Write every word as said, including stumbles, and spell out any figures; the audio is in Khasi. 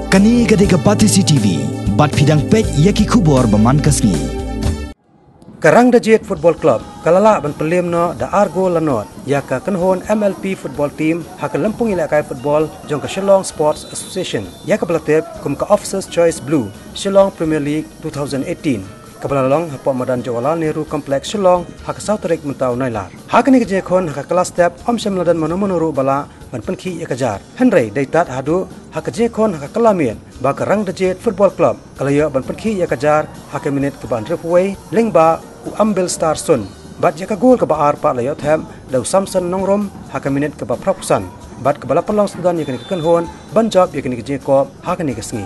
Kane ka dei ka Batesi T V, bad phi dang peit ïa ki khubor ba man ka sngi. Ka Rangdajied Football Club ka la lah ban pynliem noh da ar gol la nod ïa ka kynhun M L P football team ha ka lympung ïalehkai football jong ka Shillong Sports Association, ïa kaba la tip kum ka Officers Choice Blue, Shillong Premier League two thousand eighteen, kaba la long hapoh madan Jawaharlal Nehru Complex, Shillong, ha ka saw tarik mynta u Nailar. Ha kane ka jingïakhun ha ka kylla step ym shym la don mano mano ruh ba lah ban pynkhih ïa ka jar. Hynrei dei tad haduh ha ka jingïakhun ha ka kylla miet ba ka Rangdajied Football Club ka la ïoh ban pynkhih ïa ka jar ha ka minit kaba hynriewphew wei lyngba u Ambil Star Sun. Bad ïa ka gol kaba ar pat la ïoh thep da u Samson Nongrum ha ka minit kaba phraphew san, bad kaba la pynlong sngewdon ïa kane ka kynhun ban jop ïa kane ka jingïakop ha kane ka sngi.